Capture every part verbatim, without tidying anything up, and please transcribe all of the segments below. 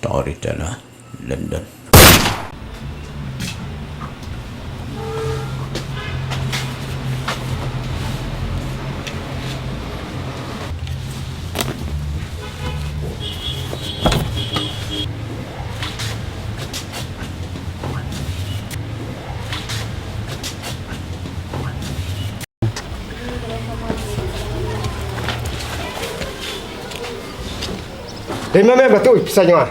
Storyteller, London. Dei ma me ba tuh pisa jong nga.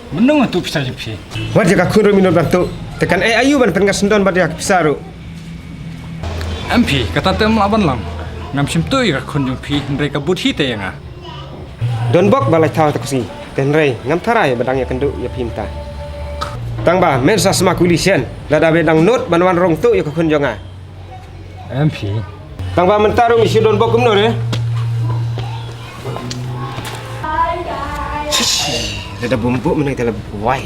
Mynno nga tuh pisa jong phi? Wat ïa ka khun ruh mynno ban tuh. Te kan ai aïu ban pynngat syndon bad ïa ka pisa ruh. Em phi, kata te em lah ban lam. Ngam shym tuh ïa ka khun jong phi hynrei ka bud hi te ïa nga. Don bok ba lai thaw te ka sngi. Te hynrei ngam tharai ba dang ïa kynduh ïa phi mynta. Tang ba men sa sma kuli shen. Lada be dang nud ban wan rung tuh ïa ka khun jong nga. Em phi. Tang ba mynta ruh ngi shu don bok kumno re? Shishi, lada bym buh mynne te la wai.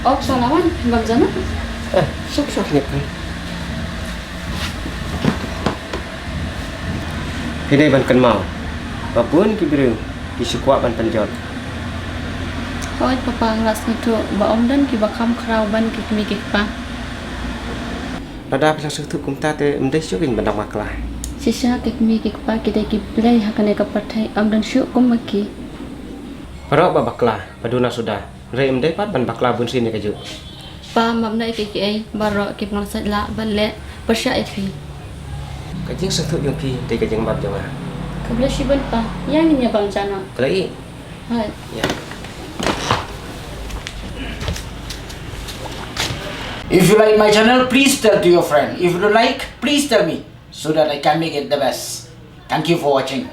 Ok, sa la wan, bam jana. Eh, sok sok nyet kan. Phi dei ban kynmaw ba bun ki briew ki shu kwah ban pynjot. Hooid papa, nga la sngewthuh ba ym don kiba kham khraw ban ki kmie ki kpa. Lada phi la sngewthuh kumta te ym dei shuh kein ban dang bakla. Shisha ki kmie ki kpa ki dei ki blei ha kane ka pyrthei, ym don shuh kum ma ki. Baroh ba bakla ba duna suda, hynrei ym dei pat ban bakla bunsien ïa kajuh. Pa, map noh ïa kiei kiei, baroh ki bym lah sait lah ban leh pyrshah ïa phi. Ka jingsngewthuh jong phi dei ka jingmap jong nga. Khublei shibun pa, ïa ngin ïa bam jana. Khublei. Hai. Ïa. If you like my channel, please tell to your friend. If you don't like, please tell me so that I can make it the best. Thank you for watching.